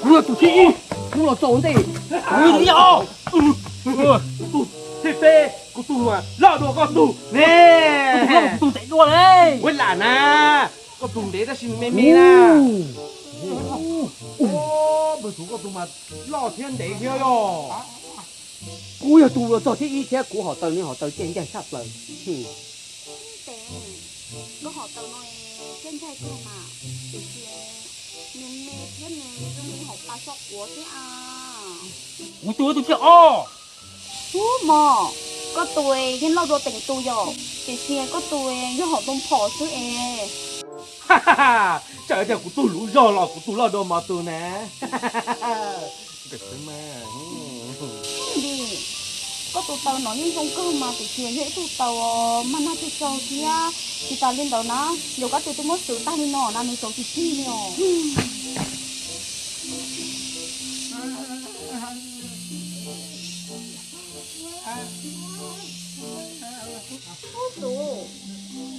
Kuv yog tus thib ib, kuv los txog ua ntej. Kuv yog tus thib ob. Kuv tug thib peb, kuv tug mas loj dua koj tug ne. Kuv tug loj, kuv tug ntev dua le. Ua lam na, koj tug ntev tab sis me me na. Ua, koj tug mas loj thiab ntev thiab yog. Kuv yog tus los txog thib ib thiab kuv hom taws, nws hom taws caj ncaig tshaj plaws. Ces koj hom taws no caj ncaig kawg mas, tiam sis nws me thiab nws zoo li hauv pas xo quav xwb a. Kuv tus tus thib ob. Ub mog, koj tus yeej loj dua teem tus yom, tiam sis koj tus yog hom ntoo phom xwb es. Tsam tias kuv tug luv zog los kuv tug loj dua mog tus na. Li, koj tus taws no yeej zoo kawg mas, tiam sis yog ib tug taws mas nag tsis tsaug thiab. Tsis tas li ntawd na, yog koj tus twb muab xwm tag li no na nws tsaus tsis cig li os. Ub tus,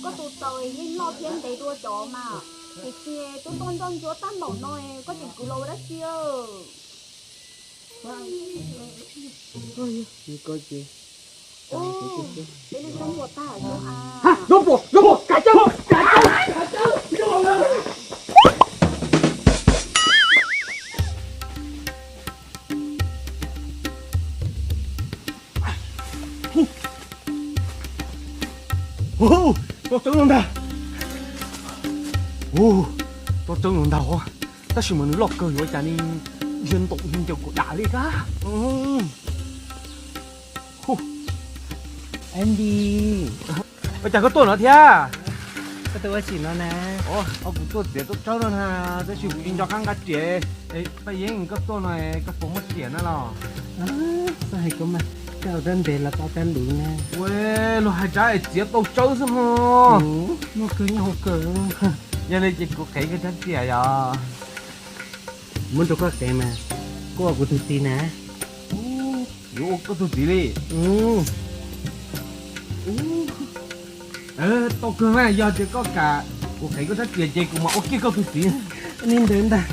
koj tus taws yeej loj thiab ntev dua cov mas, tiam sis twb tuaj ntoj ntsuab tag npaum no, koj tseem kwv los ua dab tsi? Ub, peb li zoo npuas tag zoo a. Tsob tseeb los ntag. Tsob tseeb los ntag, tab sis mas nws loj kawg yuav cas li, ntshe ntaus ncaws kuv dam li kab. Andy, ua cas koj tuaj no thiab? Koj tuaj ua tsi no na? Kuv tuaj txiav tsob tsawb no na, tab sis kuv tsis nco qab nqa riam. Paj Yeeb, koj tuaj no koj puas muaj riam na los? Koj hais koj mas, koj ua rab ntev los koj rab luv na. Ua, luag hais tsab txiav tau tsawb xwb ho. Muaj kawg nyob hauv kawg. Yog li ces kuv qev koj rab riam yom. Muab rau koj qev mas, koj ua kuv tus txiv na. Yuav ua koj tus txiv li. Tau kawg mas, yog tias koj kam kuv qev koj rab riam ces kuv mam ua kiag koj tus txiv. Li ntawd ntag.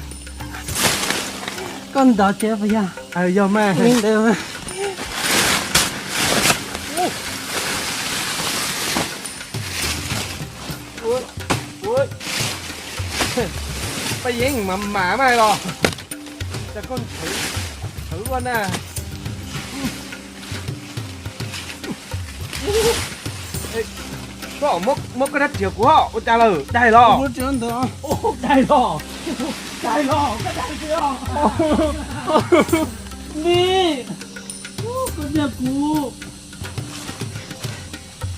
Koj nrov thiab puas yog? Yog mas. Li ntawd mas. Yeej mas mas mas los, cas koj txhawv luaj na. Koj muab koj rab riam kuv, ua cas lawm, daig los? Daig los, daig los, koj daig tiag. Nis, koj niag kuv,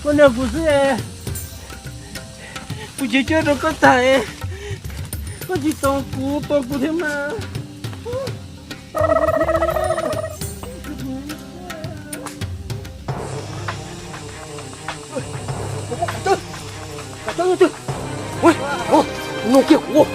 koj niag kuv xwb es, kuv tsis coj rau koj tag, koj tsis tos kuv, tos kuv thiab mas. Nug kiag kuv.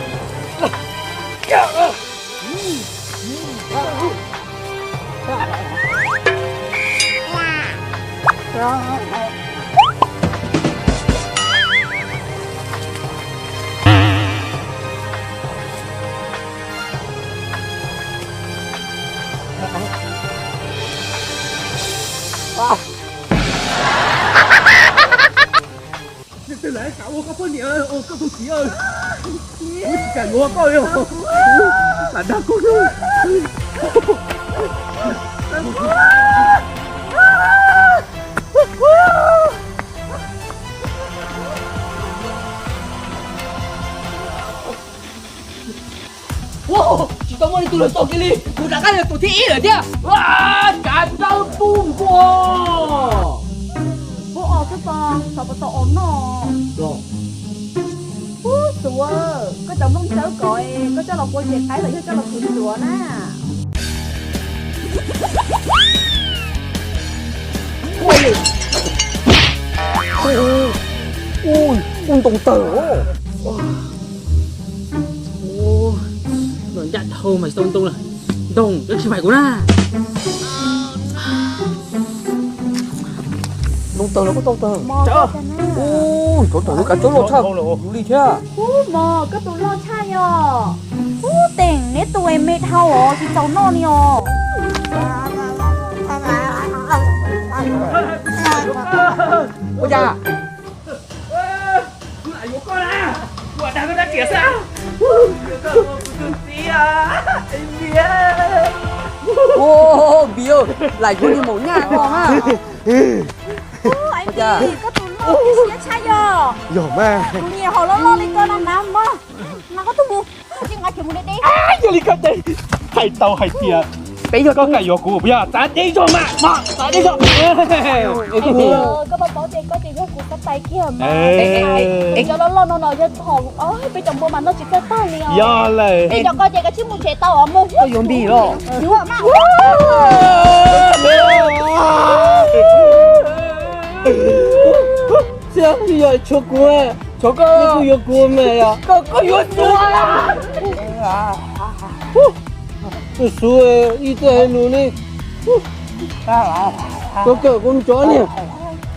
Leej twg lam kam ua koj poj niam, ua koj tus txiv, kuv tsis kam yuav koj li, lam dag koj. Ua, tsis tau muaj ib tug lawm txoj kev li, kuv rov qab yog tus thib ib lawm thiab. Ua, kav kuv rab hwb pub nkuaj. Pub os xwb pog, xyov puas tau os noj. Ub, Xuv, koj cov nplooj tsawb ko koj coj los pua zes qaib los yog coj los kws ntxuav na? Ub, ntoo tawg. Los ncaj dhau mas tsis tau ntoo lawm. Ntoo, yuav tsis maim kuv na. Ntoo tawg los kuj tau tawg. Ub, tsov tom lub kav tsawb loj tshaj kuv li thiab. Ub, mog, koj tus loj tshaj yog. Ub, teem neb tus me dhau os, tsis txaus noj li os. Ua cas? Kuv lam yuav koj na, kuv lam dag koj rab riam xwb. Ua, Npiv, lam yuav niag maum nyaj ko na. Ua cas? Koj tus loj siab tshaj yog. Yog mas. Kuv nyiam hom loj loj li koj na, na mog. Na koj tuaj mus, koj tsis nqa kiag mus deb deb. Yog li koj ces hais tau hais tias peb yog koj kam yuav kuv puas yog? Txav deb zog mas, txav deb zog. Koj paub paub ces koj ces yog kuv tab tais kiag mas. Cov loj loj no no yog thaum peb cov npua mas noj tsis txawj tag li os. Yog lawm. Cov ko ces kav tsij mus tsev tau os mus. Koj yuav Npiv los? Yog tshuav kuv, tshuav koj, koj yuav kuv mas yog. Koj, koj yuav Xuv. Xuv, ib tug hais lus ne. Tuaj kawm kuv cov niag,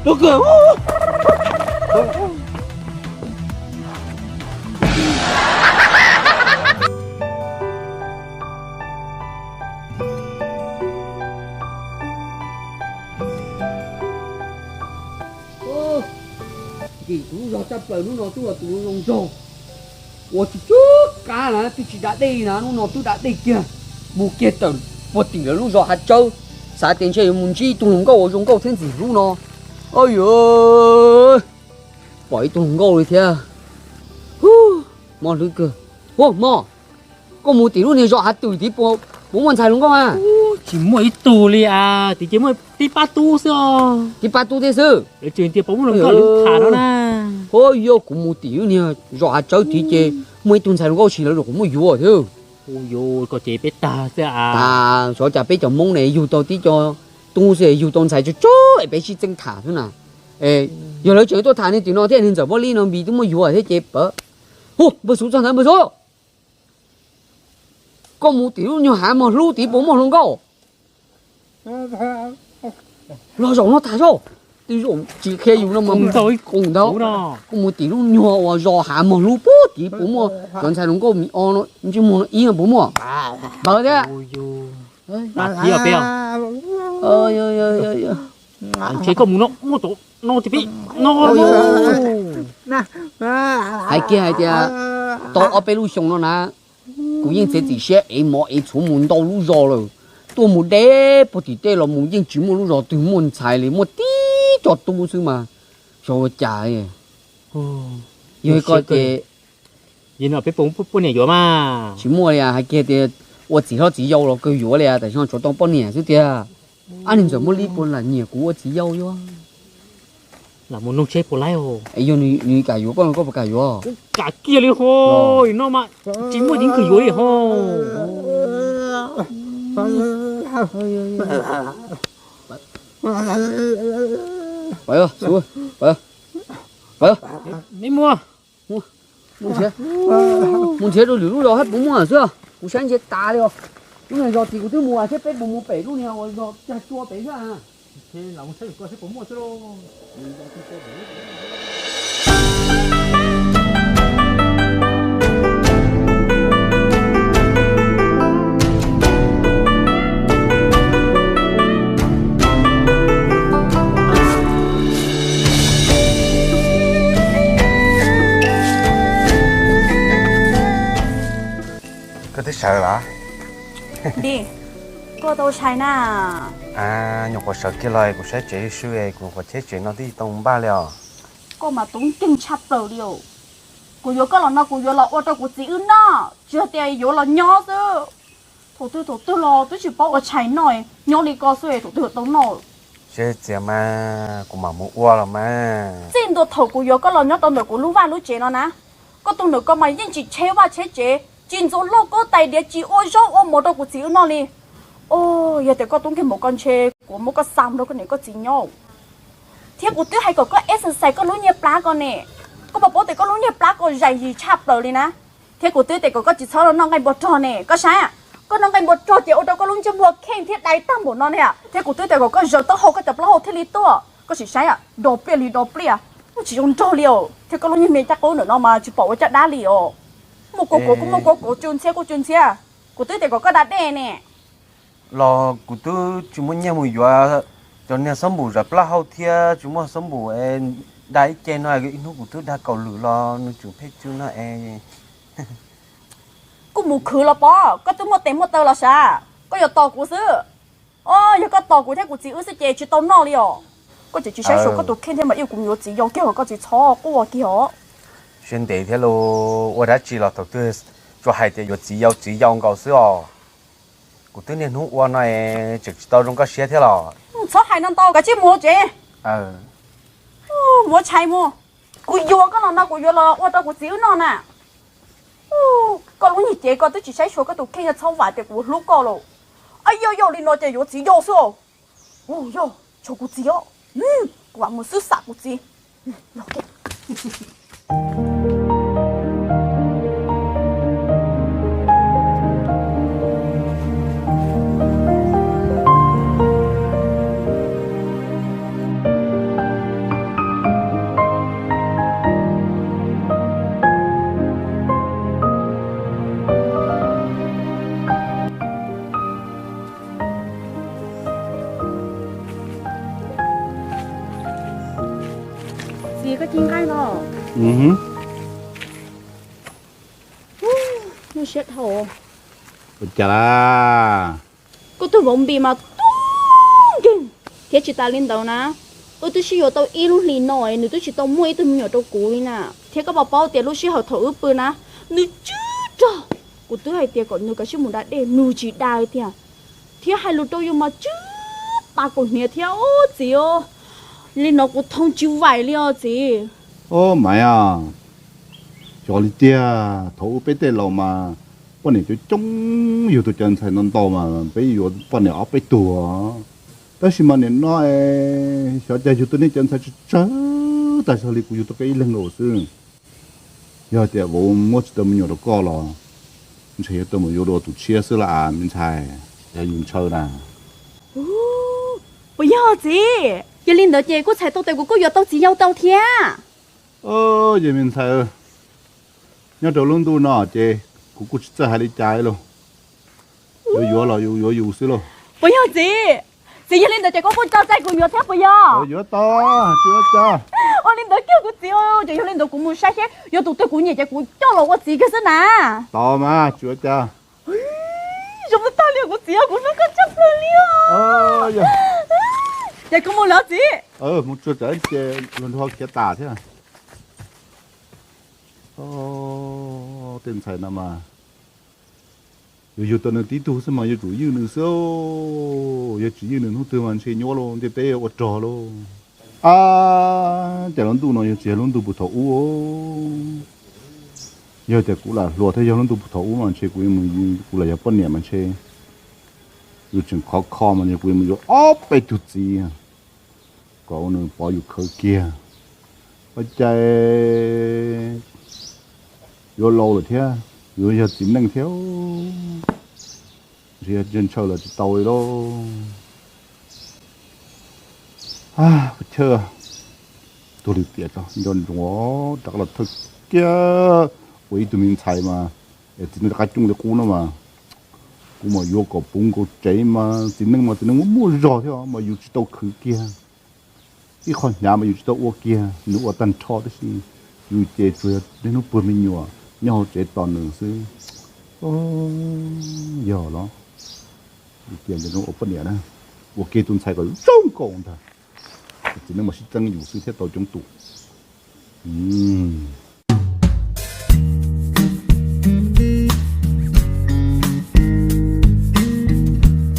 tuaj kawm. Tim tus lub zog tshaj plaws hnub no twb yog tus zoo zog uas tsis tshua qab na, twb tsis da dej na, hnub no twb da dej kiag. Mus kiag tawm puag tim lawv lub zos Hav Tsawb, xav tias ntshe yuav mus ntsib ib tug hluas nkauj uas zoo nkauj thiab ntxim hlub no. Au yog, pom ib tug hluas nkauj li thiab. Mob hlwb kawg. Huv, Mog, koj mus tim lub niag zos Hav Twm tid puas muaj ntxhais hluas nkauj a? Tsis muaj ib tug li as, tim ces muaj tib pab tub xwb os. Tib pab tub thiab xwb? Lawv tseem tias puas muaj hluas nkauj lub tham no na. Huv, yog kuv mus tim lub niag zos Hav Tsawb tid ces muaj ib tug ntxhais hluas nkauj tsis lawv los kuv muab yuav thiab. Ua, yuav koj ces peb tag xwb as. Xyov cas peb cov Hmoob ne yug tau tib co tub xwb yug tau ntxhais tso tso es peb sib txeeb tham xwb na. Yog lawv tseem tuaj tham niag tim no thiab, niag ntxawm Vaj Lib no Npiv twb muab yuav thiab ces pab. Huv, npawg Xuv txog ntawd, npawg Xuv. Koj mus tim lub nyuag Hav Mos Hlub tid puas muaj hluas nkauj? Los zaum no tham zoj. Twb zaum tsis qhia yus no mas ntau ntau. Koj mus tim lub nyuag uas zos Hav Mos Hlub puag tid puas muaj cov ntxhais hluas nkauj me o no, ntsej muag no ib no puas muaj? Npawg thiab. Ntshe koj mus no muaj tus no ces peb no. Hais kiag hais tias tau ob peb lub xyoo no na, Kuv yeej txiav txim siab ev mov ev txhuv mus ntau lub zos lawm, tuaj mus deb puag tim tej los mus yeej tsis muaj lub zos twg muaj ntxhais li, muaj tib co tub xwb mas xyov ua cas. Yog ko ces peb pom poj niam yuav mas tsis muaj li, hais kiag tias ua txiv hlob txiv yau los kawg yuav li, tam sim no tshuav tau poj niam xwb tiag. Ab, nws ntxawm muaj li puas lam nyiam kuv ua txiv yau yuav. Lam mus nug seb puas laib. Es yog nws kam yuav koj no koj puas kam yuav? Kuv kam kiag li ho, no mas tsis muaj yeeb kwm yuav li ho. Mus nrhiav rau lwm lub zos hab puas muaj xwb, kuv saib ntsia tas li os. Lub niag zos tid kuv twb mus thiab, peb puas mus pem lub niag uas zos cag cua pem xwb. Koj twb sawv los? Koj tau tshais na? Nyuam qhuav sawv kiag los kuv saib tsev swb, kuv qhuav cheb tsev no twb tsis tau npaj li os. Koj mas tub nkeeg tshaj plaws li os. Kuv yuav koj los no kuv yuav los ua rau kuv txiv wb noj, tsis yog tias yuav los nyob xwb. Thaum twg thaum twg los twb tsis paub ua tshais noj, nyob li koj xwb thaum twg tau noj. Seb txias mas kuv mam mus ua los mas. Txij ntua thaum kuv yuav koj los nyob rau ntawm kuv lub vaj lub tsev no na, koj tus nus koj mas yeej tsis cheb vaj cheb tsev, tsis ntxuav lauj kaub tais diav, tsis ua zaub ua mov rau kuv txiv wb noj li. Yog tias koj tub nkeeg mus koj ntshe kuv muab koj xa mus rau koj niam koj txiv nyob. Thiab kuv twb hais kom koj exercise koj lub niag plab ko ne, koj puas paub tias koj lub niag plab ko zais zis tshaj plaws li na. Thiab kuv twb tias kom koj tsis txhob noj nqaij npua rog ne, koj saib, koj noj nqaij npua rog ces ua rau koj lub ntsej muag kheej thiab dai tag npaum no ne. Thiab kuv twb tias kom koj zaws taub hau koj cov plaub hau thiaj li tuaj, koj sim saib, do pliaj li do pliaj, tsis zoo nraug li os. Thiab koj lub niag me caj qub ntawm no mas tsis pom ua caj dab li os. Muaj kuv kuv kuj muaj kuv kuv, tsw ntxhiab kuj tsw ntxhiab. Kuv twb tias kom koj da dej ne. Los kuv twb tsis muaj nyiaj mus yuav cov niag xob npum zom plaub hau thiab tsis muaj xob npum da ib ce no, ib hnub kuv twb da kaum lwm los nws tseem pheej tsw no es. Kuj mus khwv los pov, koj twb muaj tes muaj taw los sav, koj yuav tos kuv xwb. Os, yog koj tos kuv thiab kuv txiv wb xwb ces tsis tau noj li os. Koj tseem tsis saib xyuas koj tus kheej thiab mas ib kuv yuav txiv yau kiag, koj tsis txhob quaj kiag os. Siab ntev thiab los ua dab tsi los thaum twg tsuas hais tias yuav txiv yau txiv yau nkaus xwb os. Kuv twb niaj hnub ua no es tseem tsis tau zoo koj siab thiab los? Txhob hais no ntau, kav tsij mus tsev. Mus tshais mus. Kuv yuav koj los no kuv yuav los ua rau kuv txiv wb noj na. Koj lub niag cev ko twb tsis saib xyuas koj tus kheej, yog txhob vam tias kuv hlub koj los. Ab, yog yog li no ces yuav txiv yau xwb. Yog, tshuav kuv txiv os. Kuv mam mus xwb xam kuv txiv. Txiv, koj ci nqaij no. Muaj siab dhau. Ua cas la? Koj tus vauv Npis mas tub nkeeg, thiab tsis tas li ntawd na, wb twb sib yuav tau ib lub hlis no nws twb tsis tau muaj ib tug me nyuam rau kuv li na. Thiab koj puas paub tias lub sij hawm thaum wb pw na, nws tsw rog. Kuv twb hais tias kom nws kav tsij mus da dej, nws tsis da tiag, thiab hais lus rau yus mas tsw pa kaum hniav thiab os txiv. Li no kuv thoo tsis vaim li os txiv. Os Maiv, xyov li tiag, thaum ub peb tej laus mas poj niam coob coob, yug tug cov ntxhais ntau ntau mas peb yuav poj niam ob peb tug. Tab sis mas nim no xyov cas yug tau nej cov ntxhais tsawg tsawg tag, xyov li kuv yug tau koj ib leeg nkaus xwb. Yog tias vauv muab tsis tau me nyuam rau koj los ntshe yuav tau mus yuav dua tus tshiab xwb las me ntxhais, yog yus ntshaw na. Puas yog txiv? Yog li ntawd ces kuj txhais tau tias kuv kuj yuav tau txiv yau tau thiab. Yog me ntxhais, nyob rau lub ntuj no ces kuv kuj tsis txawj hais li cas li lauj. Yuav yuav los yus yuav yus xwb lauj. Puas yog txiv? Txiv, yog li ntawd ces koj kuj tso txais kuv yuav thiab puas yog? Yuav tau, tsis ua cas. Li ntawd kiag kuv txiv, ces yog li ntawd kuv mus saib seb yog tus twg kuv nyiam ces kuv coj los ua txiv kiag xwb na. Tau mas tsis ua cas. Zoo tag li kuv txiv, kuv hlub koj tshaj plaws li os. Ces kuv mus lawm txiv. Mus tsuag tsav ces luag nrog khiav tas thiab. Tej ntxhais no mas yus yug tau nws tib tug xwb mas yuav tsum ywj nws xwb. Yog tsis ywj nws hnub twg mas ntshe nyuaj lauj, ntiaj teb ua rog lauj. A, cas lub ntuj no yog tsis yog lub ntuj puag thaum ub. Yog tias kuv lam hluas thiab yog lub ntuj puag thaum ub mas ntshe kuv, kuv lam yog poj niam mas ntshe yus tseem khov kho mas kuv yuav mus yuav ob peb tug txiv kom ua nws pov yus khawv kiag. Ua cas yuav laus lawm thiab, yuav yog txiv neej thiab, ntshe yog ntshaw los tsis tau li lauj. Ua chawj, tuag li tiam tso, nco ntsoov rov qab los thawj kiag ua ib tug me ntxhais mas, es txiv neej rov qab coob li qub no mas, kuv mam yuav kom puv nkaus tsev mas txiv neej mas txiv neej muaj muaj zog thiab mas yus tsis tau khwv kiag. Ib qho hnyav mas yus tsis tau ua kiag, nws ua tag nrho tib si. Yus ces tsuas yog niaj hnub puag me nyuam nyob hauv tsev tos nws xwb. Yog los, cia ua poj niam na, ua kiag tus ntxhais kom zoo nkaus ntag. Txiv neej mas sib txeeb yus xwb thiab tau coob tus.